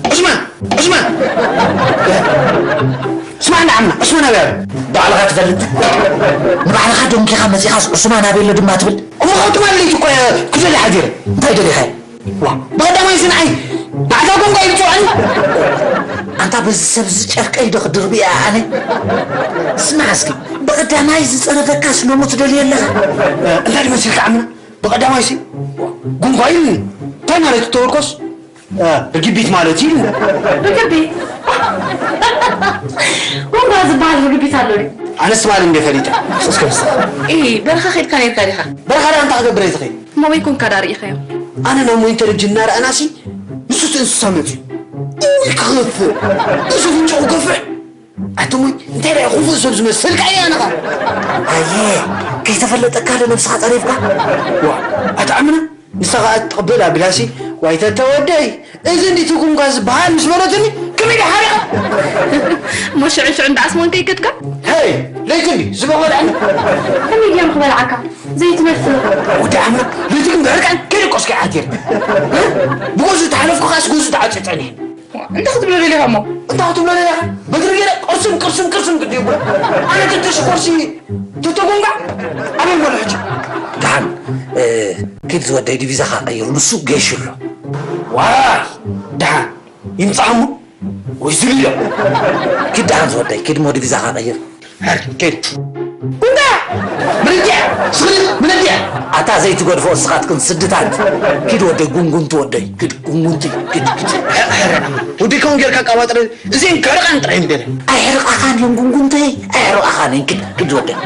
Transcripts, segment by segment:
ዑስማን! ዑስማን! ስማዕ እንዳ ዓምና፣ ዑስማን ኣበይ ኣሎ? ባዕልኻ ትፈልጥ። ንባዕልኻ ዶንኪኻ መጺኻስ ዑስማን ኣበይ ኣሎ ድማ ትብል? እሞ ካብ ትማሊ ለይቲ እኮ እየ ክደሊ ሓዲረ። እንታይ ደሊኻ? ዋ፣ ብቐዳማይ ሲ ንዓይ ናዕታ ጎንጓ እዩ ዝጽውዓኒ። ኣንታ በዚ ሰብ እዚ ጨርቀይ ዶ ክድርቢ እየ ኣነ? ስማዕ እስኪ፣ ብቐዳማይ ዝጸረፈካስ ሎሚ ትደልዮ ኣለኻ? እንታይ ድመሲልካ ዓምና? ብቐዳማይ ሲ ጎንጓ ኢሉኒ። እንታይ ማለት ተወርኮስ? እ፣ ርግቢት ማለት እዩ። ርግቢት? ጎንጓ ዝበሃል ርግቢት ኣሎ ድዩ? ኣነስ ትማሊ እንደ ፈሊጠ። እስከ ምስ-፣ ኢ፣ በረኻ ኸድካ ነርካ ዲኻ? በረኻ ደኣ እንታይ ክገብር እየ ዝኸይድ? እሞ ወይ ኮንካ ደኣ ርኢኻዮ? ኣነ ናብ ሞኒተር እጅ እናረኣናሲ ንሱ እቲ እንስሳ መፅዩ። እውይ ክኸፍእ! ንሱ ፍንጭቑ ከፍእ! ኣቲ እሞይ፣ እንታይ ደኣ ክፉእ ሰብ ዝመስል ከኣ ኣነኻ? ኣየ፣ ከይተፈለጠካ ዶ ነብስኻ ጸሪፍካ? ዋ፣ ኣቲ ዓምና፣ ንሳ ኸኣ ትቕበል ኣቢላሲ፣ ዋይ ተተ ወደይ፣ እዚ እንዲ ትጉምጓ ዝበሃል ምስ በለትኒ፣ ከመይ ደሓሪኻ? እሞ ሽዑ ሽዑ እንዳ ኣስሞን ከይከድካ? ሄይ፣ ለይቲ እንዲ ዝበኸልዐኒ። ከመይ ድዮም ክበልዓካ? ዘይትነፍር። ወዲ ዓምና፣ ለይቲ ግን ብዕርቃን ከይደቆስካ እየ ሓዲረ። ብጎዙ ተሓለፍኩ ኸኣስ ጎዙ ተዓጸጸኒ። እንታይ ክትብሎ ደሊኻ እሞ? እንታይ ክትብሎ ደሊኻ? በትሪ ገይረ ቅርስም፣ ቅርስም፣ ቅርስም ግዲ ይብሎ። ኣነ ተተሽኮርሲ ተተጎንጋ ኣበይ በሎ ሕጂ? ደሓን፣ እ፣ ኪድ ዝወደይ ዲቪዛኻ ቀይሩ፣ ንሱ ገይሹ ኣሎ። ዋይ፣ ደሓን፣ ይምጻእ እሞ ወይ ዝልዮ። ኪድ ደሓን ዝወደይ፣ ኪድ እሞ ዲቪዛኻ ቀይር። ሀር፣ ኬድ። ጉንጋ! ምንድያ! ስኽሪ! ምንድያ! ኣታ ዘይትገድፎ እስኻትክን ስድታት። ኪድ ወደይ ጉንጉንቲ ወደይ። ኪድ ጉንጉንቲ። ኪድ፣ ኪድ። ሀ-፣ ሀረ፣ ወደይ ከምኡ ጌርካ ኣቃባጥረ፣ እዚን ከርቓን ጥራይ ንደለ። ኣይሕርቓኻን እዮም ጉንጉንተይ። ኣይሕርቓኻን እዮም። ኪድ፣ ኪድ ወደይ።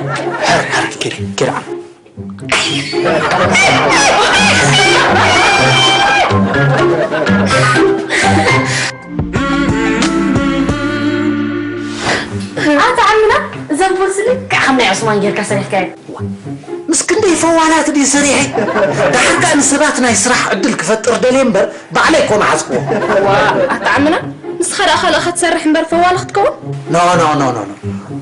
ሀር፣ ሀር፣ ኬድ፣ ኬድ። ኣታ ዓምና፣ እዘን ፖርሲ ልክዕ ከም ናይ ዑስማን ጌርካ ሰሪሕካየን። ምስ ክንደይ ፈዋላት ድዩ ሰሪሐ? ደሓር ከኣ ንሰባት ናይ ስራሕ ዕድል ክፈጥር ደልየ እምበር፣ ባዕለይ እኮ ንሓዝክዎ። ዋ፣ ኣታ ዓምና፣ ንስኻ ደኣ ካልእ ኢኻ ትሰርሕ እምበር ፈዋላ ክትከውን? ኖ፣ ኖ፣ ኖ፣ ኖ፣ ኖ።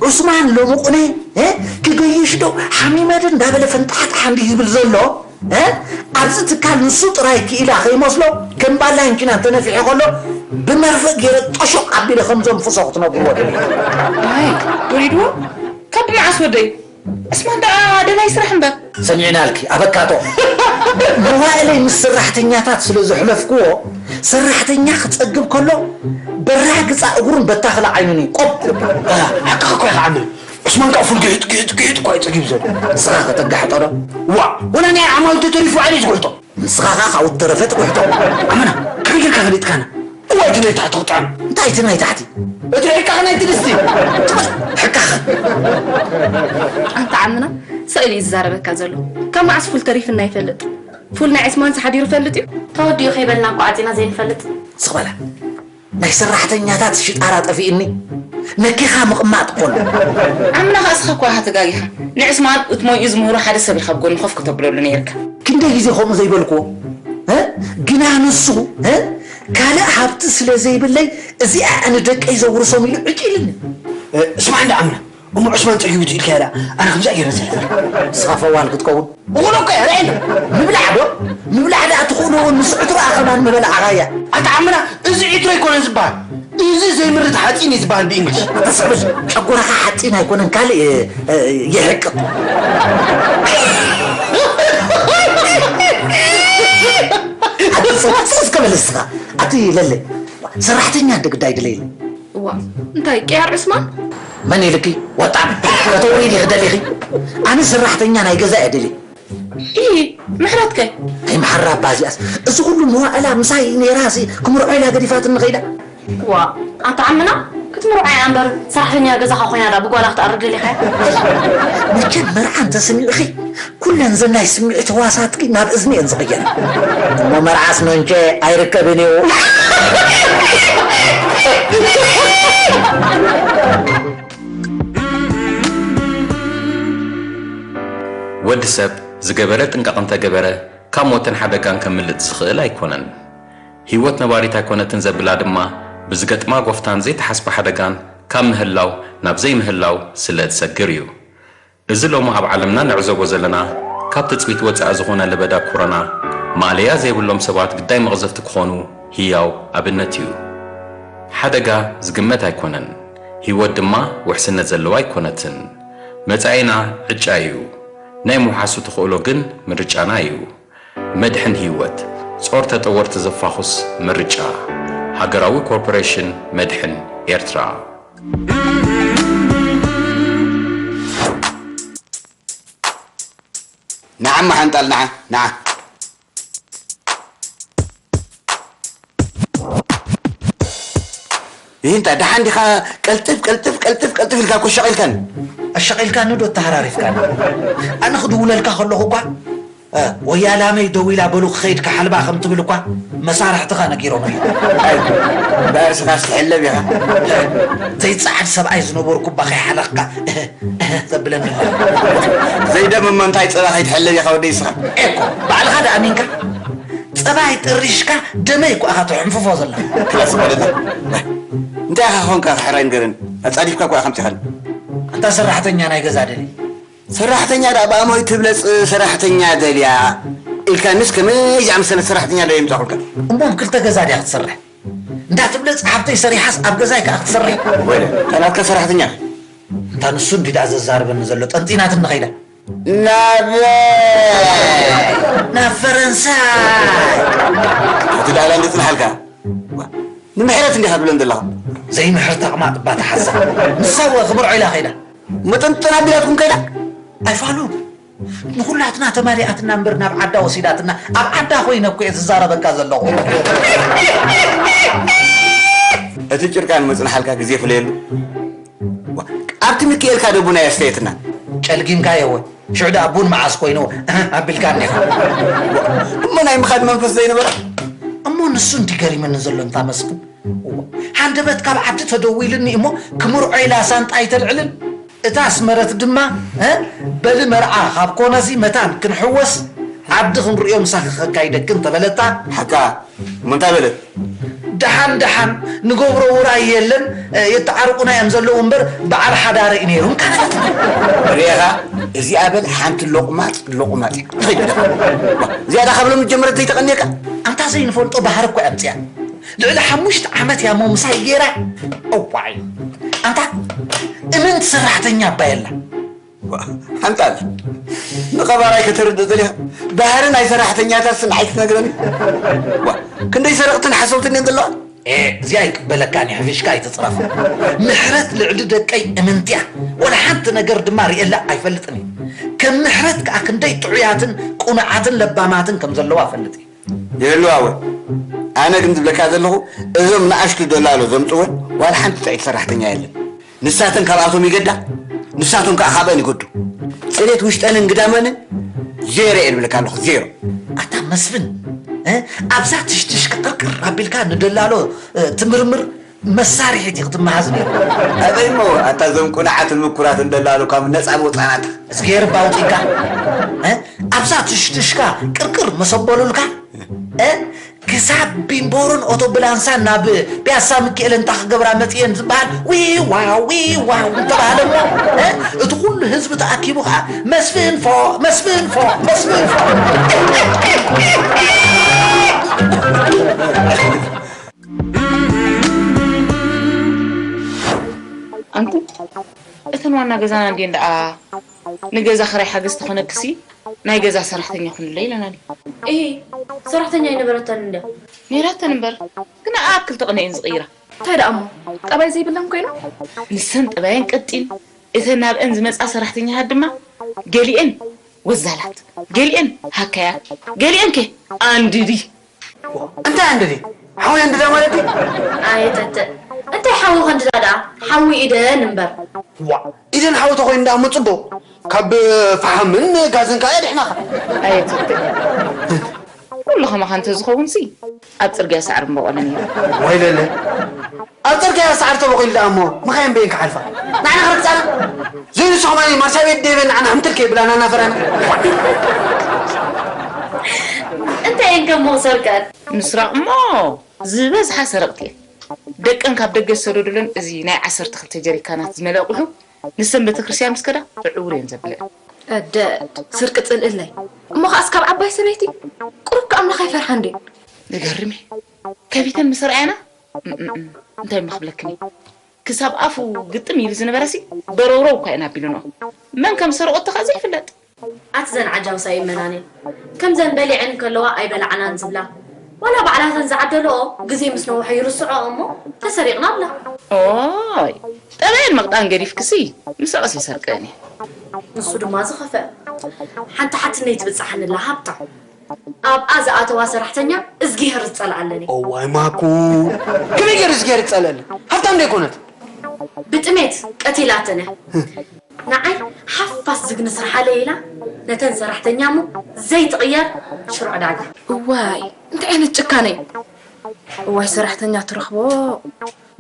ዑስማን ሎሚ ቁነ፣ እ፣ ክገይሽ ዶ ሓሚመ ዶ እንዳበለ ፈንጣሕጣሕ እንዲህ ይብል ዘሎ፣ እ፣ ኣብዚ ትካል ንሱ ጥራይ ክኢላ ከይመስሎ፣ ከም ባላይን ኪናን ተነፊሑ ከሎ፣ ብመርፍእ ገይረ ጠሾቕ ኣቢለ ከም ዘንፍሶ ክትነግርዎ ደልየ። ኣይ፣ ወሪድዎ? ካብ መዓስ ወደይ? እስማ ደኣ ደላይ ስራሕ እምበር። ሰሚዕናልኪ፣ ኣበካቶ። መዋእለይ ምስ ሰራሕተኛታት ስለ ዘሕለፍክዎ፣ ሰራሕተኛ ክጸግብ ከሎ፣ በራግጻ እግሩን በታኽላ ዓይኑን እዩ ቆብ ዘብል። እ፣ ሓቅኻ እኮ ኢኻ ዓምል። ዑስማን ከኣ ፉል ግሕጥ፣ ግሕጥ፣ ግሕጥ እኮ እዩ ጸጊቡ ዘሎ። ንስኻ ከተጋሕጦ ዶ? ዋእ፣ ወላ ናይ ዓማዊል ተተሪፉ ባዕለይ ዝጉሕጦ። ንስኻ ኸኣ ካብኡ ተረፈ ትጉሕጦ። ኣመና፣ ከመይ ጌርካ ፈሊጥካና? እዋይ፣ እቲ ናይ ታሕቲ ክጥዕም። እንታይ እቲ ናይ ታሕቲ? እቲ ሕካኽ ናይቲ ድስቲ። ትበል፣ ሕካኽ። ኣንታ ዓምና፣ ስእሊ እዩ ዝዛረበካ ዘሎ። ካብ መዓስ ፉል ተሪፍና ይፈልጥ? ፉል ናይ ዑስማንስ ሓዲሩ ይፈልጥ እዩ? ተወዲኡ ከይበልና እኮ ዓጺና ዘይንፈልጥ። ስቕ በላ። ናይ ሰራሕተኛታት ሽጣራ ጠፊእኒ። ነኪኻ ምቕማጥ እኮ ኣሎ። ዓምና ከኣ እስኻ እኳ ኢኻ ተጋጊኻ። ንዕስማን እት ሞይኡ ዝምህሮ ሓደ ሰብ ኢኻ ኣብ ጎኑ ኮፍ ክተብለሉ ነይርካ። ክንደይ ግዜ ከምኡ ዘይበልክዎ እ? ግና ንሱ እ? ካልእ ሃብቲ ስለ ዘይብለይ እዚኣ ንደቀይ ዘውርሶም ኢሉ ዕጭ ኢልኒ። ስማዕ እንዳ ዓምና፣ እሞ ዑስማን ጸጊቡ ኢልካዮ ደኣ ኣነ ከምዚኣ ገይረ ዘሕፍር። ንስኻ ፈዋል ክትከውን እኹሎ እኮ እየ ርአየኒ። ምብላዕ ዶ? ምብላዕ ደኣ ትኽእሎ እውን ምስ ዕትሮኣ ከማን ምበላዕኻያ። ኣታ ዓምና፣ እዚ ዕትሮ ኣይኮነን ዝበሃል፣ እዚ ዘይምርት ሓፂን እዩ ዝበሃል ብእንግሊሽ። ኣታ ስቕ በል፣ ጨጎራኻ ሓፂን ኣይኮነን ካልእ የሕቅቕ። ኣቲ ስቕ ስቕ እስከ በል እስኻ ኣቲ ለለ ሰራሕተኛ እንደ ግዳይ ድለይኒ። እዋ እንታይ ቅያር ዑስማን? መን ኢልኪ ወጣም ከተውሪኒ ክደሊኺ? ኣነ ሰራሕተኛ ናይ ገዛ እየ ደልየ። ኢ ምሕረትከ? ኣይ መሓራ ኣባ እዚኣስ እዚ ኩሉ መዋእላ ምሳይ ነይራሲ ክምርዖ ኢላ ገዲፋትኒ ኸይዳ። ዋ ኣታ ዓምና ክትምርዖ እያ እምበር ሰራሕተኛ ገዛኻ ኮይና ዳ ብጓላ ክትኣርግ ደሊኻ? መቸም መርዓ እንተሰሚዑኺ ኩለን ዘናይ ስምዒት ህዋሳትኪ ናብ እዝኒ እየን ዝቕየራ። እሞ መርዓስ ኖንቼ ኣይርከብን እዩ። ወዲ ሰብ ዝገበረ ጥንቃቕ እንተገበረ ካብ ሞትን ሓደጋን ከምልጥ ዝኽእል ኣይኮነን። ህይወት ነባሪት ኣይኮነትን ዘብላ ድማ ብዝገጥማ ጎፍታን ዘይተሓስበ ሓደጋን ካብ ምህላው ናብ ዘይምህላው ስለ እትሰግር እዩ። እዚ ሎሚ ኣብ ዓለምና ንዕዘቦ ዘለና ካብ ትጽቢት ወጻኢ ዝኾነ ለበዳ ኮሮና ማእለያ ዘይብሎም ሰባት ግዳይ መቕዘፍቲ ክኾኑ ህያው ኣብነት እዩ። ሓደጋ ዝግመት ኣይኮነን፣ ህይወት ድማ ውሕስነት ዘለዋ ኣይኮነትን። መጻኢና ዕጫ እዩ፣ ናይ ምውሓሱ ተኽእሎ ግን ምርጫና እዩ። መድሕን ህይወት፣ ጾር ተጠወርቲ ዘፋኹስ ምርጫ። ሃገራዊ ኮርፖሬሽን መድሕን ኤርትራ። ንዓማ ሓንጣል ንዓ ንዓ ይህንታ ደሓን ዲኻ? ቀልጥፍ ቀልጥፍ ቀልጥፍ ቀልጥፍ ኢልካ እኮ ሸቒልካኒ። ኣሸቒልካኒ ዶ ኣተሃራሪፍካኒ? ኣነ ክድውለልካ ከለኹ እኳ ወያላመይ ደው ኢላ በሉ ክኸይድ ክሓልባ ከም ትብል እኳ መሳርሕትኻ ነጊሮም እዮም። እምበኣር ስኻስ ትሕለብ ኢኻ። ዘይጸዓድ ሰብኣይ ዝነበርኩ እባ ከይሓለኽካ እህ እህ ተብለኒ እባ። ዘይደም እሞ እንታይ ጸባ ከይትሕለብ ኢኻ ወደይ ስኻ። ኤኮ ባዕልኻ ደኣ ኣሚንካ ጸባይ ጥሪሽካ ደመይ እኮ ኢኻ ትሕንፍፎ ዘለኻ። ክላስ ማለት እንታይ ኢኻ ኾንካ ሕራይ ንገረኒ። ኣጻዲፍካ እኮ ኢኻ ኣምጺኻኒ። ኣንታ ሰራሕተኛ ናይ ገዛ ደሊ ሰራሕተኛ ደኣ ብኣማዊት ትብለጽ ሰራሕተኛ ደልያ ኢልካንስ ከመይ ዝኣመሰለት ሰራሕተኛ ደልያ ይምጻኹልካ። እሞ ኣብ ክልተ ገዛ ድያ ክትሰርሕ? እንዳ ትብለጽ ሃብተይ ሰሪሓስ ኣብ ገዛይ ከኣ ክትሰርሕ? ወይለ እታ ናትካ ሰራሕተኛ ኸ? እንታ ንሱ እንዲ ደኣ ዘዛርበኒ ዘሎ ጠንጢናትኒ ኸይዳ። ናበይ? ናብ ፈረንሳይ። እቲ ደኣ እንዲ ጽንሓልካ ንምሕረት እንዲኻ ትብለን ዘለኻ። ዘይምሕር ተቕማጥ እባ ተሓዛ። ንሳ ወ ክምርዖ ኢላ ኸይዳ። ምጥንጥን ኣቢላትኩም ከይዳ ኣይፋሉን ንኹላትና ተማሊኣትና እምበር ናብ ዓዳ ወሲዳትና ኣብ ዓዳ ኮይነ እኮ እየ ዝዛረበካ ዘለኹ እቲ ጭርቃን ምጽንሓልካ ግዜ ፍለየሉ ኣብቲ ሚካኤልካ ደቡና የስተየትና ጨልጊምካዮ ወ ሽዑ ደኣ ቡን መዓስ ኮይኑ ኣቢልካኒ ኢኻ እሞ ናይ ምኻድ መንፈስ ዘይነበረ እሞ ንሱ እንዲ ገሪመኒ ዘሎ እንታ መስፍን ሃንደበት ካብ ዓዲ ተደዊልኒ እሞ ክምርዖ ኢላ ሳንጣ ኣይተልዕልን እታ ኣስመረት ድማ በሊ መርዓ ካብ ኮነሲ መታን ክንሕወስ ዓዲ ክንርእዮ ምሳኺ ከካይደክን ተበለታ ሓቃ እሞ እንታይ በለት ደሓን ደሓን ንገብሮ ውራይ የለን የተዓርቁና እዮም ዘለዉ እምበር በዓል ሓዳር እዩ ነይሩ እንካ በለት ርኢኻ እዚኣ በል ሓንቲ ሎቕማጥ ሎቕማጥ እዚኣ ዳ ካብ ሎሚ ጀመረት ዘይተቐንየካ ኣንታ ዘይንፈልጦ ባህሪ እኮ እያ ኣምፅያ ልዕሊ ሓሙሽተ ዓመት እያ ሞ ምሳይ ገይራ እዋይ ኣንታ እምንቲ ሰራሕተኛ ኣባየላ ሓንጣል ንቐባራይ ከተርድእ ደሊኻ ባህሪ ናይ ሰራሕተኛታት ስን ኣይትነግረኒ ክንደይ ሰረቕትን ሓሰውትን እየን ዘለዋ እዚኣ ይቅበለካን ሕፊሽካ ኣይትፅረፍ ምሕረት ልዕሊ ደቀይ እምንትያ ወላ ሓንቲ ነገር ድማ ርእየላ ኣይፈልጥን እዩ ከም ምሕረት ከዓ ክንደይ ጥዑያትን ቁኑዓትን ለባማትን ከም ዘለዋ ፈልጥ እዩ ይህልዋ እውን ኣነ ግን ዝብለካ ዘለኹ እዞም ንኣሽቱ ደላሎ ዘምፅወን ዋላ ሓንቲ ጥዕይቲ ሰራሕተኛ የለን ንሳተን ካብኣቶም ይገዳ ንሳቶም ከዓ ካብአን ይገዱ ፅሬት ውሽጠንን ግዳመንን ዜሮ እየ ዝብለካ ኣለኹ ዜሮ ኣታ መስፍን እ? ኣብዛ ትሽትሽካ ቅርቅር ኣቢልካ ንደላሎ፣ እ፣ ትምርምር መሳርሒት እዩ ክትመሃዝ ነይሩ። ኣበይ እሞ፣ ኣታ እዞም ቁኑዓትን ምኩራትን ደላሎ ካብ ነፃ ምውፃናት። እዝጌር ባውፂካ፣ እ? ኣብዛ ትሽትሽካ ቅርቅር መሰበሉልካ፣ እ? ክሳብ ቢምቦሮን ኦቶብላንሳን ናብ ፒያሳ ሚካኤል እንታ ክገብራ መፅየን ዝበሃል ዊዋ ዊዋ እንተባሃለ እሞ፣ እ? እቲ ኩሉ ህዝቢ ተኣኪቡ ከዓ መስፍን ፎ፣ መስፍን ፎ፣ መስፍን ፎ። ኣንቲ፣ እተን ዋና ገዛና እንድየን ደኣ ንገዛ ክራይ ሓገዝ ተኾነክሲ ናይ ገዛ ሰራሕተኛ ኩንለይ ኢለናኒ። እሂ፣ ሰራሕተኛ ኣይነበረተን እንድያ። ነይራተን እምበር፣ ግን ኣኣክል ተቕነ እየን ዝቕይራ። እንታይ ደኣ እሞ፣ ጠባይ ዘይብለን ኮይኖም? ንሰን ጠባየን ቀጢን፣ እተን ናብአን ዝመጻ ሰራሕተኛታት ድማ ገሊአን ወዛላት፣ ገሊአን ሃካያት፣ ገሊአን ከ ኣንድዲ። እንታይ ኣንድዲ? ሓዊ ኣንድዳ ማለት እዩ? ኣየተተ፣ እንታይ ሓዊ ከንድዳ ደኣ? ሓዊ ኢደን እምበር። ዋ፣ ኢደን ሓዊ ተኾይኑ ደኣ እሞ ጽቡቕ። ካብ ፈሓምን ጋዝን ከኣ የድሕናኻ። ኣየተተ፣ ኩሉ ከማኻ እንተዝኸውንሲ ኣብ ጽርግያ ሳዕሪ ምበቖለ ነይሩ። ወይለለ፣ ኣብ ጽርግያ ሳዕሪ ተበቑሉ ደኣ እሞ መኻይን በየን ክሓልፋ? ንዓና ክረግጻና? ዘይንሱ ከማን ማርሻ ቤት ደይበን ንዓና ሕምትል ከይብላና እናፈራና። እንታይ እየን ከሞ ክሰርቀን? ምስራቕ እሞ ዝበዝሓ ሰረቕቲ እየን። ደቀን ካብ ደገ ዝሰደዱለን እዚ ናይ ዓሰርተ ክልተ ጀሪካናት ዝመልአ ኣቑሑ ንሰን ቤተክርስትያን ምስ ከዳ ዕውር እየን ዘብለዐን። እደ ስርቂ ጽልእለይ። እሞ ኸኣስ ካብ ዓባይ ሰበይቲ ቁሩብ ከኣምላኽ ኣይፈርሓ እንዴ? ዝገርም እዩ። ከቢተን ምስ ረኣያና፣ እም፣ እም፣ እም፣ እንታይ እሞ ክብለክን እዩ? ክሳብ ኣፉ ግጥም ኢሉ ዝነበረሲ በረውረው እኳ እየን ኣቢሉንኦ። መን ከም ዝሰረቐቶ ኸኣ ዘይፍለጥ። ኣቲ ዘን ዓጃውሳ ይመናን እየን። ከምዘን በሊዐን ከለዋ ኣይበላዕናን ዝብላ። ዋላ ባዕላተን ዝዓደልኦ ግዜ ምስ ነውሐ ይርስዖ እሞ ተሰሪቕና ብላ። ኦይ፣ ጠባየን መቕጣን ገዲፍክሲ ምስረቐስ ይሰርቀን እየ። ንሱ ድማ ዝኸፍአ። ሓንቲ ሓትነይ ትብጽሓኒ ኣላ ሃብታ። ኣብኣ ዝኣተዋ ሰራሕተኛ እዝጊሄር ዝጸልኣለን እዩ። እዋይ ማኩ፣ ከመይ ገይሩ እዝጊሄር ይጸልኣለን? ሃብታም ዶ ኣይኮነት? ብጥሜት ቀቲላተን እያ። ንዓይ ሓፋስ ዝግኒ ስርሓለይ ኢላ ነተን ሰራሕተኛ እሞ ዘይትቕየር ሽሮ ዕዳጋ። እዋይ፣ እንታይ ዓይነት ጭካነ እዩ? እዋይ፣ ሰራሕተኛ ትረኽቦ።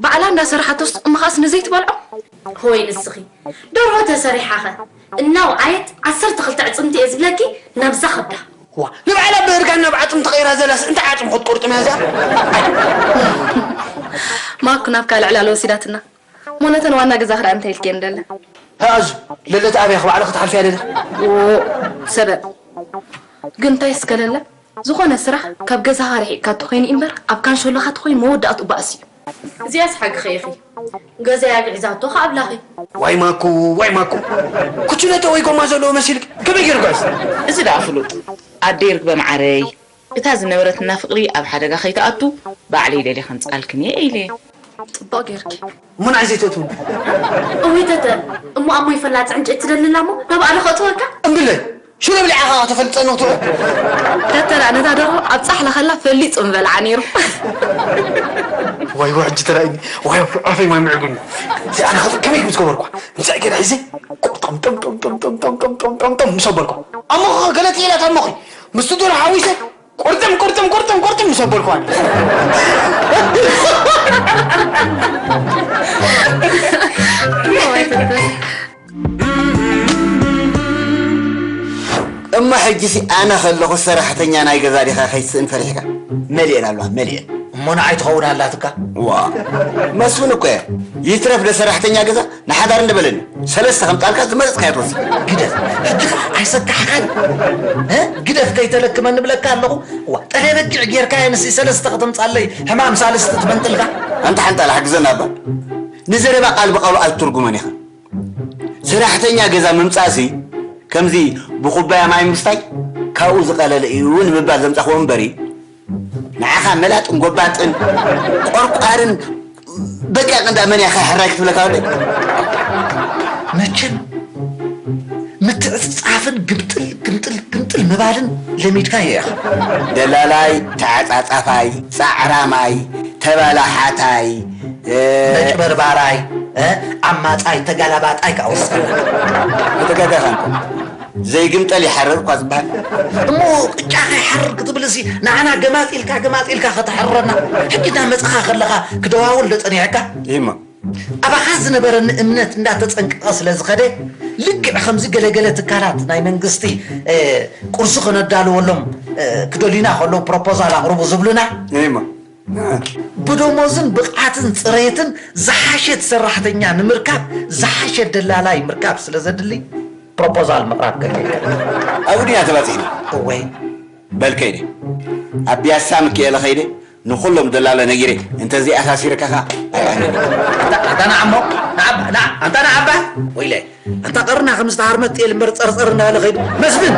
ባዕላ እንዳሰራሓቶስ እሞ ኸኣስ ንዘይትበልዖ? ሆይ ንስኺ፣ ደርሆ ተሰሪሓኸ እናውዓየት ዓሰርተ ክልተ ዕጽምቲ እየ ዝብለኪ፣ ናብዛ ኸብዳ። ዋ፣ ንባዕላ ብእርጋን ናብ ዓጽሚ ተቐይራ ዘላስ እንታይ ዓጽሚ ክትቆርጥም እያ እዚኣ? ማኩ ናብ ካልእ ዕላል ወሲዳትና። እሞ ነተን ዋና ገዛ ክዳኣ እንታይ ኢልክየን ደለ? ኣዙ፣ ለለት ኣብያ ክባዕላ ክትሓልፍያ ደለ? ዎ፣ ሰበብ። ግን እንታይ እስከ ለለ? ዝኾነ ስራሕ ካብ ገዛኻ ርሒቕካ ተኾይኑ እምበር፣ ኣብ ካንሸሎኻ ተኾይኑ መወዳእትኡ ባእሲ እዩ። እዚኣስ ሓቅኺ ኢኺ። ገዛይ ኣግዒዛቶ ከኣ ኣብላኺ። ዋይ ማኩ፣ ዋይ ማኩ። ኩችነተ ወይ ጎማ ዘለዎ መሲልክ ከመይ ገይሩ ጓዝ? እዚ ደኣ ፍሉጥ። ኣደይ ርግበ መዓረይ፣ እታ ዝነበረትና ፍቕሪ ኣብ ሓደጋ ከይትኣቱ ባዕለይ ደልየ ከምጽኣልክን እየ ኢለ። ጽቡቕ ጌርኪ። እሞ ንዓይ ዘይትእትውኒ? እውይ ተተ፣ እሞ ኣሞይ ፈላጽ ዕንጨይቲ ትደሊ ኣላ እሞ ናብኣ ዶ ከእትወካ? እምብለይ፣ ሽሮ ብሊዓ ኸኣ ተፈልጥ ጸንቕ ትውዕል። ተተ ደኣ ነታ ደርሆ ኣብ ጻሕሊ ከላ ፈሊጹ ምበልዓ ነይሩ። ዋይ ዋይ፣ ሕጂ ተራእዩኒ። ዋይ፣ ኣፈይ ማይ ምዕጉኒ። እዚ ኣነ ኸዚ ከመይ ከም ዝገበርኳ? ምሳይ ገለ ሒዘ፣ ቁርጠም፣ ጠም፣ ጠም፣ ጠም፣ ጠም፣ ምስ ኣበልኳ። ኣሞኺ ገለ ትኢላት ኣሞኺ። ምስቲ ዶሮ ሓዊሰ፣ ቁርጥም፣ ቁርጥም፣ ቁርጥም፣ ቁርጥም ምስ ኣበልኳ። እሞ ሕጂሲ ኣነ ከለኹ ሰራሕተኛ ናይ ገዛ ዲኻ ከይትስእን ፈሪሕካ? መሊኤን ኣለዋ፣ መሊኤን። እሞ ንዓይ ትኸውን ኣላትካ? ዋ፣ መስፍን እኮ እየ። ይትረፍ ለሰራሕተኛ ገዛ ንሓዳር እንደ በለኒ፣ ሰለስተ ከም ጣልካ ዝመረጽካዮ ትወስድ። ግደፍ፣ ሕጂ ኸዓ ኣይሰካሕካን። እ? ግደፍ ከይተለክመኒ ብለካ ኣለኹ። ዋ፣ ጠለ በጊዕ ጌርካ የንሲ ሰለስተ ከተምጻለይ ሕማም ሳልስቲ ትመንጥልካ። ኣንታ ሓንጣል ሓግዘና እባ። ንዘረባ ቃል ብቃሉ ኣይትትርጉሞን ኢኻ። ሰራሕተኛ ገዛ ምምጻእሲ ከምዚ ብኩባያ ማይ ምስታይ ካብኡ ዝቐለለ እዩ ንምባል ዘምጻኽዎ እምበሪ፣ ንዓኻ መላጥን ጎባጥን ቆርቋርን ደቂቕ እንዳ መን እያ ከሕራይ ክትብለካ ወደይ? መቸም ምትዕጽጻፍን ግምጥል፣ ግምጥል፣ ግምጥል ምባልን ለሚድካዮ ኢኻ። ደላላይ፣ ተዓጻጻፋይ፣ ጻዕራማይ፣ ተባላሓታይ፣ እ፣ መጭበርባራይ፣ እ፣ ዓማጻይ፣ ተጋላባጣይ ከኣ ወስኸና። ተጋጋኻ እንተ። ዘይግምጠል ይሓርር እኳ ዝበሃል። እሞ ቅጫኻ ይሓርር ክትብል ሲ ንዓና ገማጢልካ ገማጢልካ ከተሕርረና? ሕጂ እናመጻኻ ከለኻ ክደዋውል ዶ ጸኒሕካ? ይማ። ኣባኻ ዝነበረኒ እምነት እንዳተጸንቀቐ ስለ ዝኸደ፣ ልክዕ ከምዚ ገለገለ ትካላት ናይ መንግስቲ፣ እ፣ ቁርሲ ከነዳልወሎም፣ እ፣ ክደልዩና ከለዉ ፕሮፖዛል ኣቕርቡ ዝብሉና፣ ይማ። ብደሞዝን ብቕዓትን ጽሬትን ዝሓሸት ሰራሕተኛ ንምርካብ ዝሓሸ ደላላይ ምርካብ ስለ ዘድሊ ፕሮፖዛል ምቕራብ ከድልየካ። ኣብኡ ድና ተባጺሕና። እወ። በል ከይደ። ኣብ ቢያሳ ምክኤለ ከይደ ንኹሎም ደላሎ ነጊረ እንተዘይኣሳሲርካ ኸኣ ኣይኣምንን። ኣንታ ኣንታ ንዓሞ ንዓባ ንዓ ኣንታ ንዓባ ወይለ ኣንታ ቀርና ከም ዝተሃርመት ጤል እምበር ጸርጸር እንዳበለ ከይዱ መስፍን።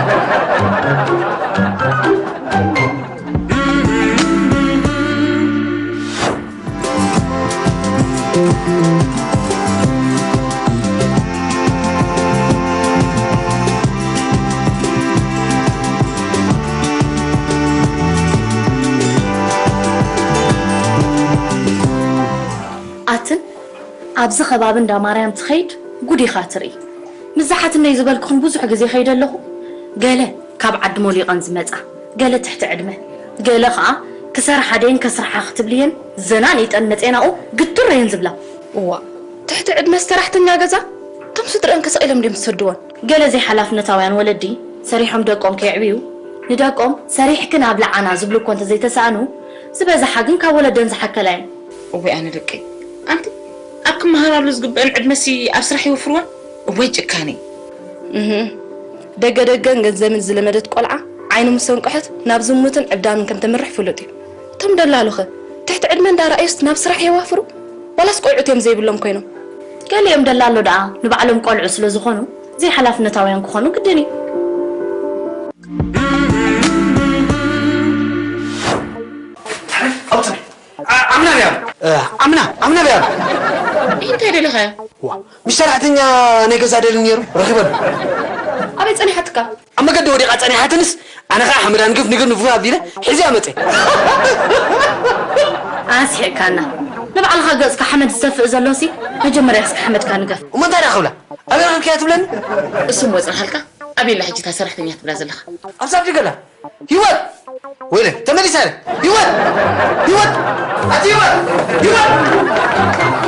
ኣትን ኣብዚ ከባቢ እንዳ ማርያም ትኸይድ ጉድ ኢኻ ትርኢ። ምስ ዝሓትነይ ዝበልኩኽን ብዙሕ ግዜ ኸይደ ኣለኹ። ገለ ካብ ዓዲ ሞሊቐን ዝመጻ፣ ገለ ትሕቲ ዕድመ፣ ገለ ኸኣ ክሰርሓ ደየን ከስርሓ ክትብልየን ዘናኒጠን መጼናኡ ግትር እየን ዝብላ። እዋ ትሕቲ ዕድመ ሰራሕተኛ ገዛ እቶም ስድረን ከሰቒሎም ድዮም ዝሰድወን? ገለ ዘይሓላፍነታውያን ወለዲ ሰሪሖም ደቆም ከየዕብዩ ንደቆም ሰሪሕክን ኣብልዓና ዝብሉ እኮ እንተዘይተሳእኑ ዝበዝሓ ግን ካብ ወለደን ዝሓከላ እየን። እወይ ኣነ ደቀይ ኣንቲ ኣብ ክመሃራሉ ዝግበአን ዕድመሲ ኣብ ስራሕ ይወፍርወን። እወይ ጭካኔ። እህ ደገ ደገን ገንዘብን ዝለመደት ቆልዓ ዓይኑ ምስ ሰንቀሐት ናብ ዝሙትን ዕብዳንን ከም ተምርሕ ፍሉጥ እዩ። እቶም ደላሎኸ ትሕቲ ዕድመ እንዳረኣዩስ ናብ ስራሕ የዋፍሩ ዋላስ ቆልዑት እዮም ዘይብሎም ኮይኖም? ገሊኦም ደላሎ ደኣ ንባዕሎም ቆልዑ ስለ ዝኾኑ ዘይሓላፍነታውያን ክኾኑ ግድን እዩ። ኣምና ቢያም ኣምና ኣምና ቢያም እንታይ ደለኻዮ? ዋ ምስ ሰራሕተኛ ናይ ገዛ ደሊ ነይሩ ረኺበሉ። ኣበይ ጸኒሓትካ? ኣብ መገዲ ወዲቓ ጸኒሓትንስ ኣነ ኸዓ ሓመዳ ንግፍ ንግፍ ንፉፍ ኣቢለ ሒዘያ መጸ። ኣስሒቕካና። ንባዕልኻ ገጽካ ሓመድ ዝሰፍእ ዘሎሲ መጀመርያ እስከ ሓመድካ ንገፍ። እሞ እንታይ ደኣ ክብላ? ኣበይ ረኺብካያ ትብለኒ? እሱ እሞ ጽንሓልካ ኣበይ ኣላ ሕጂ እታ ሰራሕተኛ ትብላ ዘለኻ? ኣብዛ ኣፍደገ ኣላ። ሂወት! ወይለ ተመሊሳ ኣለ። ሂወት! ሂወት! ኣቲ ሂወት! ሂወት!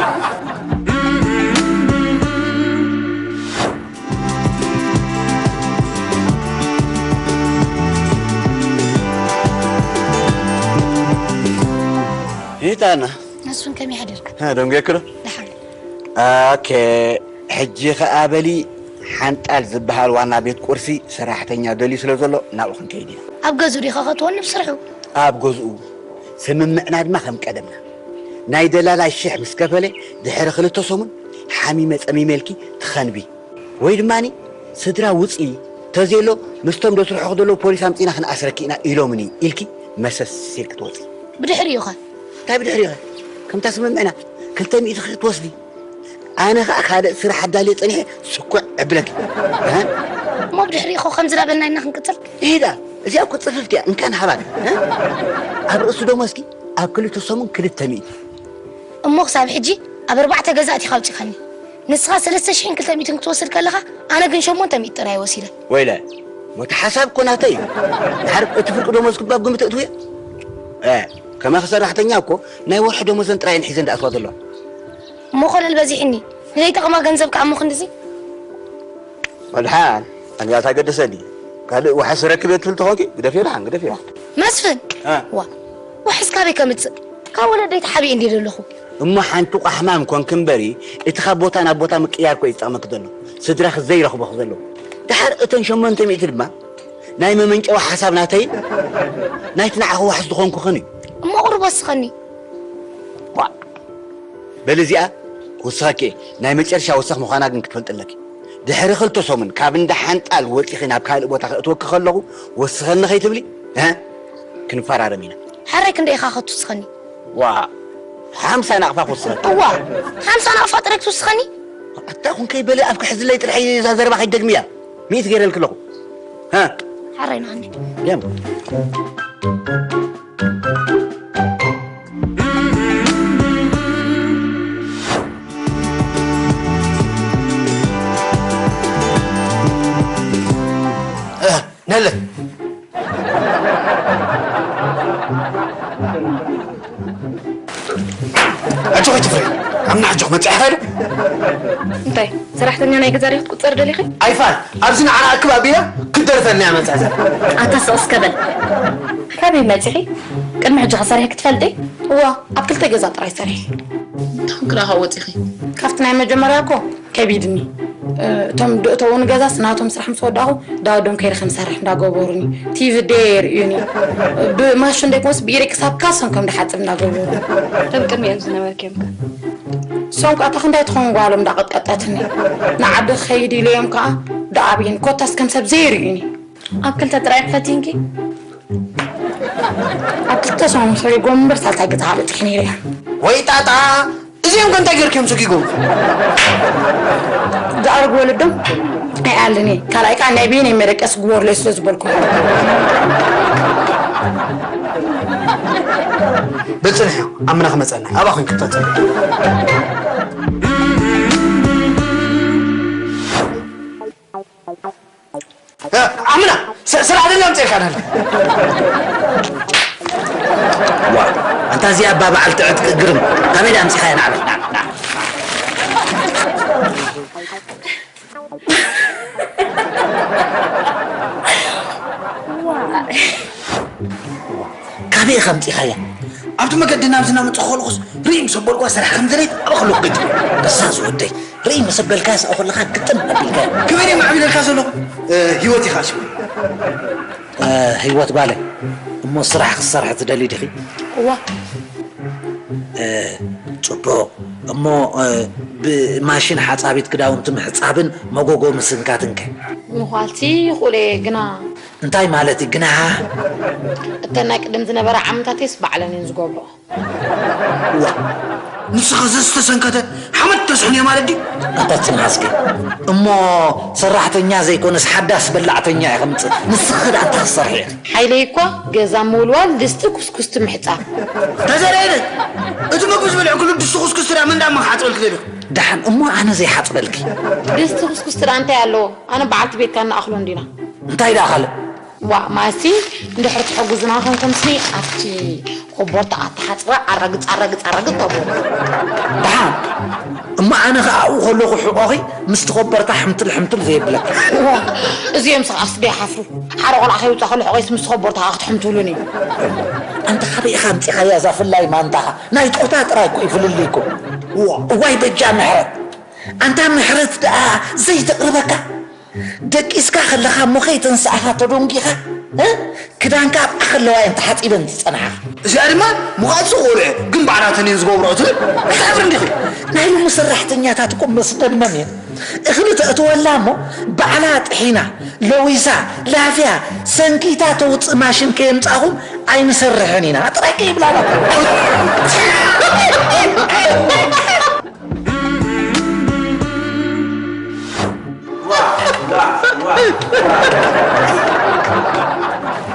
ይታና መስፍን ከመይ ሓደርካ? ደንጎየክዶ ደሓን። ኦኬ ሕጂ ኸኣ በሊ ሓንጣል ዝበሃል ዋና ቤት ቁርሲ ሰራሕተኛ ደልዩ ስለ ዘሎ ናብኡ ክንከይድ ኢና። ኣብ ገዝኡ ዲኻ ከእትወኒ ብስርሑ? ኣብ ገዝኡ ስምምዕና ድማ ከም ቀደምና ናይ ደላላይ ሽሕ ምስ ከፈለ ድሕሪ ክልተ ሰሙን ሓሚመ ጸሚመልኪ ትኸንቢ ወይ ድማ ስድራ ውጺ ተዘየሎ ምስቶም ደስርሑኺ ዘለዉ ፖሊስ ኣምጺእና ክንኣስረኪ ኢና ኢሎምኒ ኢልኪ መሰስ ኢልኪ ትወጺ። ብድሕሪኡኸ? እንታይ ብድሕሪኡኸ? ከምታ ስምምዕና ክልተ ሚእቲ ክትወስዲ ኣነ ኸዓ ካልእ ስራሕ ኣዳልየ ጸኒሐ ስኩዕ እብለኪ። እሞ ብድሕሪኡ ኸ ከምዚ ዳበልና ኢልና ክንቅጽል? ኢዳ እዚኣ እኮ ጽፍፍቲ እያ እንካን ሃባን። ኣብ ርእሲ ደሞዝኪ ኣብ ክልተ ሰሙን ክልተ ሚእቲ። እሞ ክሳብ ሕጂ ኣብ ኣርባዕተ ገዛእት ኢኻ ኣውጺኻኒ። ንስኻ ሰለስተ ሽሕን ክልተ ሚእትን ክትወስድ ከለኻ ኣነ ግን ሸሞንተ ሚእቲ ጥራይ ወሲደ። ወይለ ሞቲ ሓሳብ እኮ ናተይ እዩ። ድሓር እቲ ፍርቂ ደሞዝ ክባብ ግምት እትውየ ከማኺ ሰራሕተኛ እኮ ናይ ወርሒ ደሞዘን ጥራየን ሒዘን ዳኣትዋ ዘለዋ። እሞ ኮለል በዚሕኒ ንዘይጠቕማ ገንዘብ ከኣ እሞ ክንድዚ ወድሓን ኣንያታ ገደሰኒ ካልእ ዋሕስ ረክብ እየ ትብል ተኾንኪ ግደፍዮ ደሓን ግደፍዮ። መስፍን ዋ ዋሕስ ካበይ ከምጽእ ካብ ወለደይ ተሓቢኤ እንድየ ዘለኹ። እሞ ሓንቲ ቋሕማም ኮንኪ እምበሪ እቲ ካብ ቦታ ናብ ቦታ ምቅያር እኮ እዩ ዝጠቕመኪ ዘሎ ስድራኺ ዘይረኽቦኺ ዘለዉ። ደሓር እተን ሸሞንተ ሚእቲ ድማ ናይ መመንጨዊ ሓሳብ ናተይን ናይቲ ንዓኺ ዋሕስ ዝኾንኩኽን እዩ። እሞ ቁሩብ ወስኸኒ። ቧእ በሊ እዚኣ ክውስኸኪ እየ ናይ መጨረሻ ወሳኽ ምዃና ግን ክትፈልጢ ኣለኪ። ድሕሪ ክልተ ሰሙን ካብ እንዳ ሓንጣል ወጺኺ ናብ ካልእ ቦታ ከእትወኪ ከለኹ ወስኸኒ ከይትብሊ እህ ክንፈራረም ኢና። ሕራይ ክንደይ ኢኻ ከትውስኸኒ? ዋእ ሓምሳ ናቕፋ ክውስኸኪ። እዋ ሓምሳ ናቕፋ ጥራይ ክትውስኸኒ? ኣታ ኹን ከይበለ ኣብ ክሕዝለይ ጥራሕ እየ እዛ ዘረባ ከይትደግምያ ሚእቲ ገይረልኪ ኣለኹ። ሓራይ ንዓኒ። ኣጆኺ ትፍረይ። ኣምና ኣጆኺ መጽኣ ኸይደ። እንታይ ሰራሕተኛ ናይ ገዛ ዲኺ ክትቁጸር ደሊኺ? ኣይፋል ኣብዚ ንዓና ኣክብ ኣቢላ ክትደርፈልና እያ መጽኣ። ኣታ ስቕ እስከ በል። ካበይ መጺኺ? ቅድሚ ሕጂ ከ ሰሪሒ ክትፈልጢ? እዋ፣ ኣብ ክልተ ገዛ ጥራይ ሰሪሒ። እንታን ክዳኻ ወፂኺ? ካብቲ ናይ መጀመርያ እኮ ከቢድኒ። እቶም ደእተውኒ ገዛስ ናቶም ስራሕ ምስ ወዳእኹ ዳወዶም ከይደ ከም ሰርሕ እንዳገበሩኒ፣ ቲቪ ደየርእዩኒ፣ ብማሽን ደይኮነስ ብኢሬ ክሳብ ካልሶም ከም ድሓፅብ እንዳገበሩ። ከም ቅድሚኦም ዝነበርኪ እዮም ከ? እሶም ከዓ ተክንዳይ ትኸውን ጓሎም እንዳቐጥቀጠትኒ፣ ንዓዲ ክኸይድ ኢለዮም ከዓ ደኣብይኒ፣ ኮታስ ከም ሰብ ዘይርእዩኒ። ኣብ ክልተ ጥራይ ክፈትንኪ? ኣብ ክልተ ሰሙን ሰሪጎም እምበር ሳልሳይ ገዛ በፂሐ ነይረ። ወይ ጣጣ፣ እዚኦም ከ እንታይ ገርክዮም ሰጊጎም? ዝኣረጉ ወለዶም ኣይኣልን እየ። ካልኣይ ከዓ ናይ በይነይ መደቀሲ ግበሩለይ ስለ ዝበልኩ። በፅንሕ፣ ኣምና ክመፀና ኣባ ኮይን ክተፀ ኣምና ስራ ደላ ምፅእካ ናለ። ዋ፣ ኣንታ እዚኣ ኣባ በዓል ትዕጥቂ ግርም ካበይ ድኣ ኣምፂኻያ? ናዕበል። ካበይ ኢኻ ኣምፂኻያ? ኣብቲ መገዲ ናብዚ እናመፅእ ከለኹስ ርኢ ምስ ኣበልኳ ስራሕ ከም ዘድለየት ኣብ ከለኹ ገጢሙ። እሳ ዝወደይ ርኢ ምስ ኣበልካያ ስኣ ከለኻ ግጥም ኣቢልካያ። ከመይ ድየ ማዕቢለልካ ዘለኹ? እ፣ ህይወት ኢኻ ሽሙ። እ፣ ህይወት ጓለይ፣ እሞ ስራሕ ክትሰርሒ ትደሊ ዲኺ? እዋ። እ፣ ፅቡቕ። እሞ እ፣ ብማሽን ሓፃቢት ክዳውንቲ ምሕፃብን መጎጎ ምስንካትን ከ? ምዃልሲ ይኽእሉ እየ ግና እንታይ ማለት እዩ ግና? እተን ናይ ቅድም ዝነበራ ዓመታትስ ባዕለን እየን ዝገብርኦ። ዋ፣ ንስኻ ዘዝተሰንከተ ሓመድ ተስሕን እየ ማለት ድዩ? ኣታ ጽንሃስኪ እሞ ሰራሕተኛ ዘይኮነስ ሓዳስ በላዕተኛ እየ ከምጽእ። ንስኺ ደኣ እንታይ ክትሰርሒ ኢኺ? ሓይለይ እኳ ገዛ ምውልዋል፣ ድስቲ ኩስኩስቲ ምሕጻብ። ተዘረየለ እቲ መግቢ ዝበልዕኩሉ ድስቲ ኩስኩስቲ ደኣ መን ደኣ እሞ ክሓጽበልኪ ደሊኹ? ደሓን እሞ ኣነ ዘይሓጽበልኪ? ድስቲ ኩስኩስቲ ደኣ እንታይ ኣለዎ? ኣነ በዓልቲ ቤትካ ንኣኽሎ እንዲና። እንታይ ደኣ ካልእ? ዋእ ማሲ እንድሕር ትሕግዙና ኮንኩም ስኒ ኣብቲ ኮቦርታ ኣተሓጽባ ኣረግጽ ኣረግጽ ኣረግጽ ተብሉ። ደሓን እሞ ኣነ ኸኣ ኣብኡ ከለኹ ሕቖኺ ምስቲ ኮቦርታ ሕምትል ሕምትል ዘየብለኪ። እዚኦም ስቕ ኣፍቲ ዶ ይሓፍሩ? ሓደ ቆልዓ ከይውጻእ ከሎ ሕቖይስ ምስቲ ኮቦርታ ኸኣ ክትሕምትሉኒ። ኣንታ ካበይ ኢኻ ኣምጺኻያ እዛ ፍላይ ማንታኻ? ናይ ጦታ ጥራይ እኮ እዩ ፍልልይ እኮ። እዋይ በጃ ምሕረት። ኣንታ ምሕረት ደኣ ዘይተቕርበካ? ደቂስካ ከለኻ እሞ ከይተንስኣኻ ተደንጒኻ፣ እ? ክዳንካ ኣብኣ ከለዋ እየን ተሓጺበን ዝጸንሓኻ። እዚኣ ድማ ምዃን ዝኽእሉ እየ፣ ግን ባዕላተን እየን ዝገብርኦ ትብል። ኣይትሓፍርን ዲኺ? ናይ ሎሚ ሰራሕተኛታት እኮ መስደመም እየን። እኽሊ ተእትወላ እሞ ባዕላ ጥሒና፣ ለዊሳ፣ ላፍያ፣ ሰንኪታ ተውጽእ ማሽን ከየምጻእኹም ኣይንሰርሕን ኢና ጥራይ ከይብላና።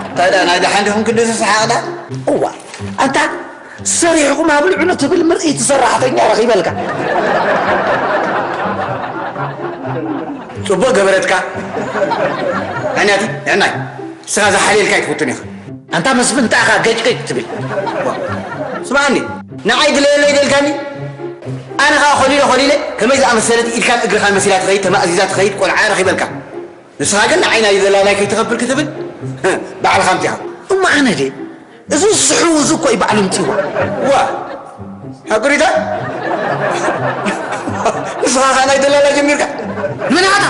እንታይ ደኣ ናይ ደሓን ዲኹም ክንዲ ዝሰሓቕ ደኣ? እዋ ኣንታ ሰሪሕኹም ኣብልዑ ንትብል ምርኢቲ ሰራሕተኛ ረኺበልካ። ጽቡቕ ገበረትካ። ኣንያቲ ንዕናይ ንስኻ ዝሓልየልካ ኣይትፍትን ኢኻ። ኣንታ መስፍን እንታይ ኢኻ ገጭገጭ ትብል? ስምዓኒ፣ ንዓይ ድለየለይ ደልካኒ? ኣነ ኸኣ ኾሊለ ኾሊለ ከመይ ዝኣመሰለት ኢድካን እግርኻን መሲላ ትኸይድ ተማእዚዛ ትኸይድ ቆልዓ ረኺበልካ። ንስኻ ግን ንዓይ ናይ ደላላይ ከይትኸብር ክትብል ባዕልኻ ኣምጺኻ። እሞ ኣነ ድየ እዚ ዝስሕቡ እዚ እኮ እዩ ባዕሉ ኣምጺዎ። ዋ ሓቁሪታ ንስኻ ኸኣ ናይ ደላላ ጀሚርካ። ምን ኣታ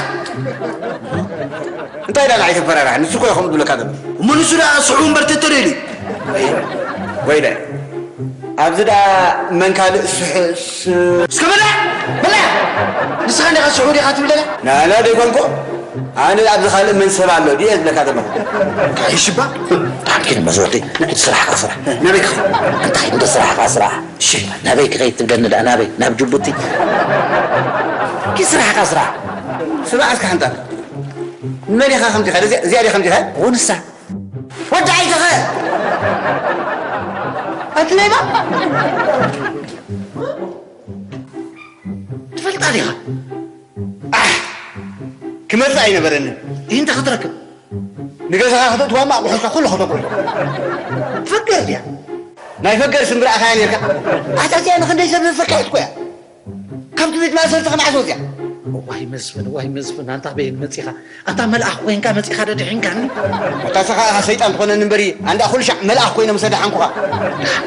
እንታይ ደኣ ንዓይ ተፈራርሕ ንሱ እኮ ይኸም ዝብለካ ዘሎ። እሞ ንሱ ደኣ ስሕቡ እምበር ተተደልዩ። ወይለ ኣብዚ ደኣ መን ካልእ ስሕ እስከ በላ በላ ንስኻ እንዲኻ ስሕቡ ዲኻ ትብል ደላ። ናና ደይኮንኩ ኣነ ኣብዚ ካልእ መን ሰብ ኣሎ ድየ ዝብለካ ዘለኹ። ይሽባ ኣኪን መዝወደይ ስራሕካ ስራሕ ናበይ ክኸ እንታይ እንደ ስራሕካ ስራሕ እሺ ናበይ ክኸይድ ትብለኒ ደኣ ናበይ ናብ ጅቡቲ ኪ ስራሕካ ስራሕ ስራሕ እስካ ሓንታ መን ኢኻ ከምዚኻ እዚኣ ዲኻ ከምዚኻ ወንሳ ወዲ ዓይትኸ ኣትሌባ ትፈልጣ ዲኻ ክመጽእ ኣይነበረንን። እንታይ ክትረክብ? ንገዛኻ ከተእትዋ እሞ ኣቑሑትካ ኩሉ ከተቑርጦ። ፍቅር እያ። ናይ ፈገር ስምብራእኻ እያ ነርካ። ኣታ እዚኣ ንኽንደይ ሰብ ዘሰካየት እኮ እያ። ካብቲ ቤት ማእሰርቲ ከመዓስ ወፅያ? ዋይ መስፍን፣ ዋይ መስፍን፣ ኣንታ በየን መፂኻ? ኣንታ መልኣኽ ኮይንካ መፂኻ ደድሒንካኒ። ኣታ ስኻ ኢኻ ሰይጣን ትኾነኒ እምበሪ፣ ኣንዳ ኩሉ ሻዕ መልኣኽ ኮይነ ምስ ኣድሓንኩኻ።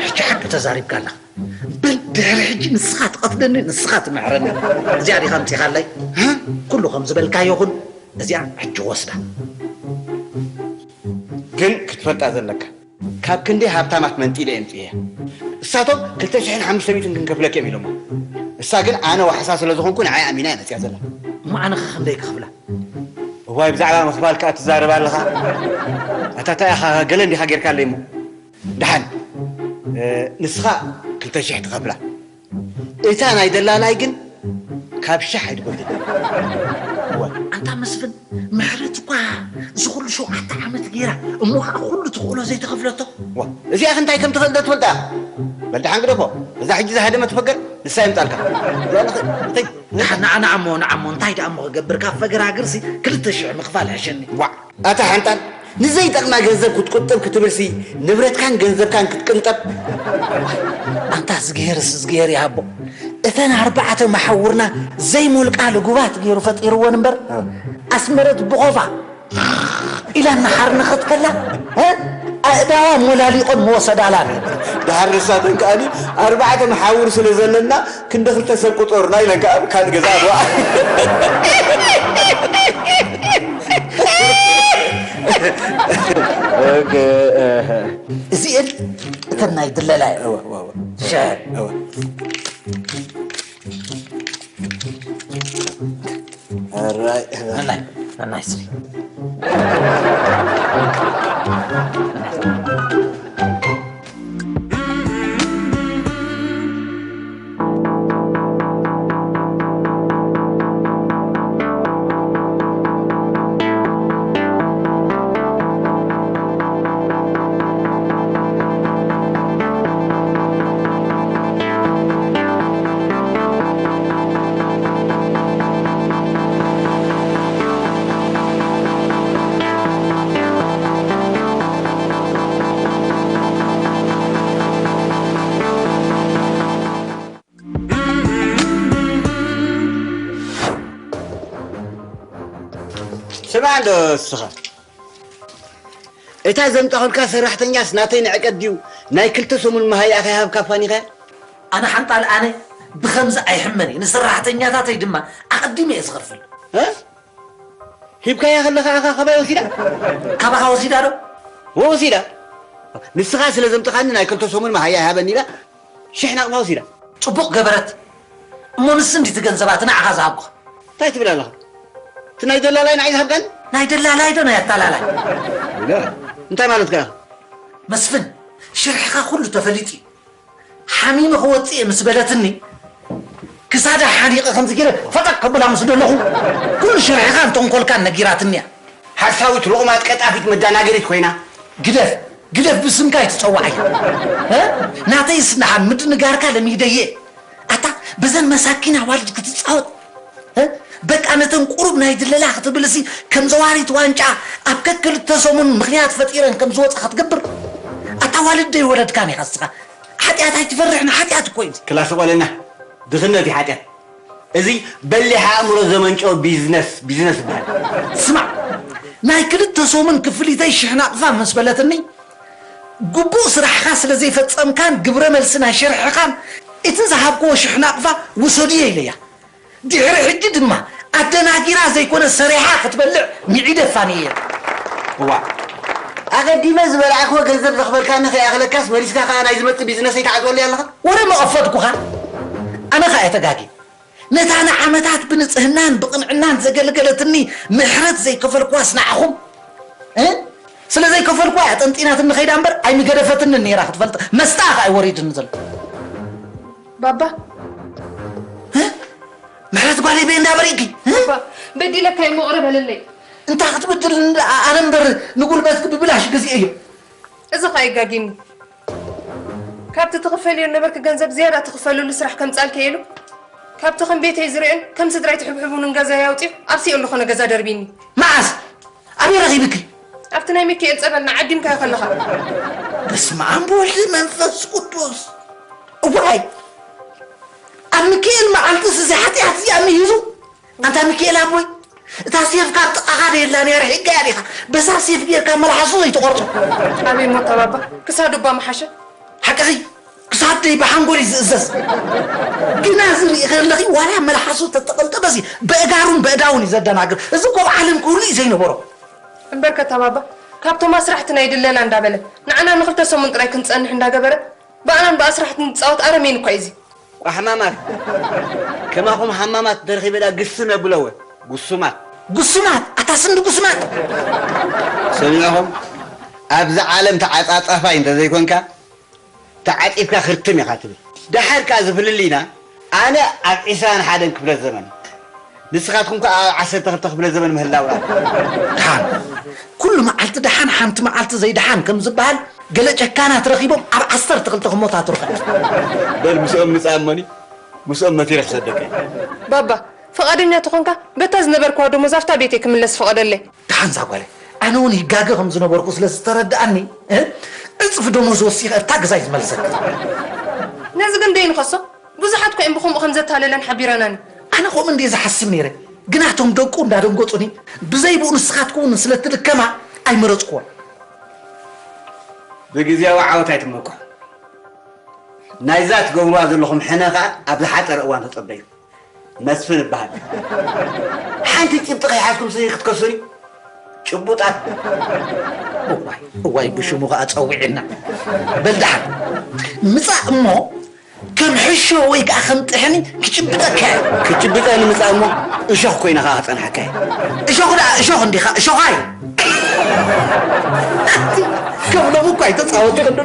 ሕጂ ሓቂ ተዛሪብካ ኣለኻ። በል ድሕሪ ሕጂ ንስኻ ትቐትለኒ፣ ንስኻ ትምሕረኒ። እዚኣ ዲኻ ኣምፂኻለይ? ሃ? ኩሉ ከም ዝበልካዮ ኩን፣ እዚኣ ሕጂ ወስዳ። ግን ክትፈልጣ ዘለካ፣ ካብ ክንደይ ሃብታማት መንጢለ እየ ኣምፅኤያ። እሳቶም ክልተ ሽሕን ሓሙሽተ ሚእትን ክንከፍለኪ እዮም ኢሎሞ። እሳ ግን ኣነ ዋሕሳ ስለ ዝኾንኩ ንዓይ ኣሚና እያ መፅያ ዘላ። እሞ ኣነ ኸ ክንደይ ክኽፍላ? እዋይ፣ ብዛዕባ ምኽፋል ከኣ ትዛረብ ኣለኻ? ኣታ እንታይ ኢኻ፣ ገለ እንዲኻ ጌርካለይ እሞ። ደሓን፣ እ፣ ንስኻ ክልተ ሽሕ ትኸፍላ። እታ ናይ ደላላይ ግን ካብ ሽሕ ኣይትጎድል። እወ። ኣንታ መስፍን፣ ምሕረት እኳ እዚ ኩሉ ሸውዓተ ዓመት ገይራ፣ እሞ ኸዓ ኩሉ ትኽእሎ ዘይተኸፍለቶ። ዋ፣ እዚኣ ክንታይ ከም ትኽእል ዶ ትፈልጣ? በል ደሓን ግደፎ። እዛ ሕጂ ዝሃደመት ፈገር ንሳ የምጻልካ። እዚኣ ንኽ-፣ ንኸይ-፣ ንዓ፣ ንዓ፣ ንዓ እሞ፣ ንዓ እሞ፣ እንታይ ደኣ እሞ ክገብር? ካብ ፈገር ሃገርሲ ክልተ ሽሕ ምኽፋል ሕሸኒ። ዋዕ። ኣታ ሓንጣል፣ ንዘይጠቕማ ገንዘብ ክትቁጥብ ክትብልሲ፣ ንብረትካን ገንዘብካን ክትቅንጠብ። ኣንታ እዝግሄርስ እዝግሄር ይሃቦ። እተን ኣርባዕተ መሓውርና ዘይሞልቃ ልጉባት ገይሩ ፈጢርወን እምበር፣ ኣስመረት ብኾፋ ኢላ እናሓርነኸት ከላ፣ እ? ኣእዳዋ ሞላሊቖን መወሰዳላን። ደሓር ንሳተን ከኣኒ ኣርባዕተ መሓውር ስለ ዘለና፣ ክንዲ ክልተ ሰብ ቁጠሩና ኢለን ከኣ ኣብ ካልእ ገዛ ኣድዋ። ኦኬ፣ እህ። እዚኤን እተን ናይ ድለላ እየን። እወ፣ እወ፣ እወ። ሸ-፣ እወ። ኣራይ፣ ኣራይ። ነናይ፣ ነናይ ስሪ። ስማዕ እንዶ እስኻ። እታ ዘምጣኹልካ ሰራሕተኛስ ናተይ ንዕቀት ድዩ? ናይ ክልተ ሰሙን መሃያ ከይሃብካ ፋኒኻ? ኣነ ሓንጣል ኣነ ብኸምዚ ኣይሕመን እየ። ንሰራሕተኛታተይ ድማ ኣቐዲመ እየ ዝኸፍል። እ? ሂብካያ ከለኻ ኣኻ ካባይ ወሲዳ? ካባኻ ወሲዳ ዶ? ወሲዳ። ንስኻ ስለ ዘምጥኻኒ ናይ ክልተ ሰሙን መሃያ ይሃበኒ ኢላ ሽሕ ናቕፋ ወሲዳ። ጽቡቕ ገበረት። እሞ ንስ እንዲቲ ገንዘባ እቲ ንዓኻ ዝሃብኩኻ። እንታይ ትብል ኣለኻ? እቲ ናይ ደላላይ ንዓይ ዝሃብካኒ? ናይ ደላላይ ዶ ናይ ኣታላላይ? ኢለ። እንታይ ማለትካ ኢኻ? መስፍን፣ ሽርሕኻ ኩሉ ተፈሊጡ እዩ። ሓሚመ ክወጽእ እየ ምስ በለትኒ፣ ክሳዳ ሓኒቐ ከምዚ ገይረ ፈጠቅ ከብላ ምስ ደለኹ፣ ኩሉ ሽርሕኻን ተንኮልካን ነጊራትኒ እያ። ሓሳዊት፣ ሉቕማጥ፣ ቀጣፊት፣ መዳናገሪት ኮይና። ግደፍ፣ ግደፍ፣ ብስምካ ኣይትጸዋዓያ። እ? ናተይስ ንሓ ምድንጋርካ ለሚደየ። ኣታ በዘን መሳኪን ኣዋልድ ክትጻወት፣ እ? በቃ ነተን ቁሩብ ናይ ድለላ ክትብልሲ ከም ዘዋሪት ዋንጫ ኣብ ከክልተ ሰሙን ምኽንያት ፈጢረን ከም ዝወጻ ክትገብር። ኣታ ዋልድ ደይወለድካን ኢኻ እስኻ። ሓጢኣት ኣይትፈርሕ፣ ንሓጢኣት እኮ እዩ። ክላስ ቆለና ድኽነት እዩ ሓጢኣት። እዚ በሊሕ ኣእምሮ ዘመንጨወ ቢዝነስ፣ ቢዝነስ ይበሃል። ስማዕ፣ ናይ ክልተ ሰሙን ክፍሊተይ ሽሕ ናቕፋ ምስ በለትኒ፣ ግቡእ ስራሕኻ ስለ ዘይፈጸምካን ግብረ መልሲ ናይ ሽርሕኻን እቲ ዝሃብክዎ ሽሕ ናቕፋ ውሰድዮ ኢለያ። ድሕሪ ሕጂ ድማ ኣደናጊራ ዘይኮነ ሰሪሓ ክትበልዕ ምዒደ ፋንየ። እዋ፣ ኣቐዲመ ዝበላዕክዎ ገንዘብ ዘኽፈልካኒ ከይኣኽለካስ መሊስካ ከኣ ናይ ዝመጽእ ቢዝነሰይ ትዓጽወለይ ኣለኻ? ወረ መቐፈጥኩኻ። ኣነ ኸኣ እየ ተጋግየ። ነታ ንዓመታት ብንጽህናን ብቕንዕናን ዘገልገለትኒ ምሕረት ዘይከፈልክዋስ ንዓኹም፣ እ? ስለ ዘይከፈልክዋ እያ ጠንጢናትኒ ከይዳ እምበር ኣይምገደፈትንን ነይራ ክትፈልጥ። መስጣ ኸኣ እዩ ወሪድኒ ዘሎ። ባባ። እ? ምሕረት ጓለይ በይ እንዳበሪእኪ፣ እ? ባባ፣ በዲለካ እየ፣ ይቕረ በለለይ። እንታይ ክትብድል እንዳ-፣ ኣነ እምበር ንጉልበትኪ ብብላሽ ግዝኤ እዩ። እዚ ኸኣ የጋጊኒ። ካብቲ ትኽፈልዮ ነበርኪ ገንዘብ ዝያዳ ትኽፈልሉ ስራሕ ከምጻልኪ ኢሉ፣ ካብቲ ከም ቤተይ ዝርእን ከም ስድራይ ትሕብሕቡንን ገዛይ ኣውጺኡ ኣብ ሲኦል ዝኾነ ገዛ ደርቢኒ። መዓስ? ኣበይ ረኺብኪ? ኣብቲ ናይ ሚካኤል ጸበል ንዓዲምካዮ ከለኻ። በስመ ኣብ ወልድ መንፈስ ቅዱስ። እዋይ፣ ኣብ ሚካኤል መዓልትስ እዚ ሓጢኣት እዚኣ ምሂዙ? ኣንታ ሚካኤል ኣቦይ፣ እታ ሴፍካ ኣብ ጥቓኻ ደየላን እያ፣ ርሒቕካያ ዲኻ? በዛ ሴፍ ጌርካ መልሓሱ ዘይትቖርጾ። ኣበይ እሞ እታ ባባ? ክሳዱ እባ ምሓሸ። ሓቅኺ፣ ክሳደይ ብሓንጎል እዩ ዝእዘዝ። ግና እዚ ርኢ ከለኺ ዋላ መልሓሱ ተተቐልጠበሲ በእጋሩን በእዳውን እዩ ዘደናግር። እዚ እኮ ኣብ ዓለም ክህሉ እዩ ዘይነበሮ። እምበር ከታ ባባ፣ ካብቶም ኣስራሕቲ ናይ ድለና እንዳበለ ንዓና ንኽልተ ሰሙን ጥራይ ክንጸንሕ እንዳገበረ ብኣናን ብኣስራሕትን ዝጻወት ኣረሜን እኳ እዩ እዚ። ቋሕማማት፣ ከማኹም ሃማማት ተረኺበ ዳ ግስም የብለወ። ጉሱማት። ጉሱማት፣ ኣታ ስንዲ ጉስማት። ሰሚዕኹም፣ ኣብዚ ዓለም ተዓጻጻፋይ እንተዘይኮንካ፣ ተዓጺፍካ ክርትም ኢኻ ትብል። ደሓር ከኣ ዝፍልልይና፣ ኣነ ኣብ ዕስራን ሓደን ክፍለ ዘመን፣ ንስኻትኩም ከኣ ኣብ ዓሰርተ ክልተ ክፍለ ዘመን ምህላውና። ደሓን፣ ኩሉ መዓልቲ ደሓን፣ ሓንቲ መዓልቲ ዘይደሓን ከም ዝበሃል፣ ገለ ጨካናት ረኺቦም ኣብ ዓሰርተ ክልተ ክሞታትሩኻ። በል ምስኦም ምጻእ እሞኒ፣ ምስኦም መቲረ ክሰደካ እየ። ባባ፣ ፍቓደኛ ተኾንካ፣ በታ ዝነበርክዋ ደሞዝ ኣብታ ቤተይ ክምለስ ፍቐደለይ። ደሓን እዛ ጓለይ፣ ኣነ እውን ይጋገ ከም ዝነበርኩ ስለ ዝተረድኣኒ፣ እ? ዕጽፊ ደሞዝ ወሲኸ እታ ገዛይ ዝመልሰካ። ነዚ ግን ደይንኸሶ፣ ብዙሓት እኮ እየን ብኸምኡ ከም ዘታለለን ሓቢረናኒ። ኣነ ከምኡ እንድየ ዝሓስብ ነይረ፣ ግና እቶም ደቁ እንዳደንገጹኒ፣ ብዘይ ብኡ ንስኻትኩም እውን ስለ እትልከማ ኣይመረጽኩዎን። ብግዝያዊ ዓወት ኣይትመኩሑ። ናይዛ ትገብሩዋ ዘለኹም ሕነ ኸኣ ኣብ ዝሓጸረ እዋን ተጸበዩ። መስፍን እበሃል። ሓንቲ ጭብጢ ከይሓዝኩም ስኒ ክትከሱኒ? ጭቡጣት። እዋይ፣ እዋይ፣ ብሽሙ ኸኣ ጸዊዕና። በል ደሓን፣ ምጻእ እሞ ከም ሕሾ ወይ ከኣ ከም ጥሕኒ ክጭብጠካ እየ። ክጭብጠኒ ምጻእ እሞ እሾኽ ኮይነ ኸኣ ክጸንሓካ እየ። እሾኽ ደኣ እሾኽ እንዲኻ፣ እሾኻይ። ከም ሎሚ እኳ ኣይተጻወትክን ዶ?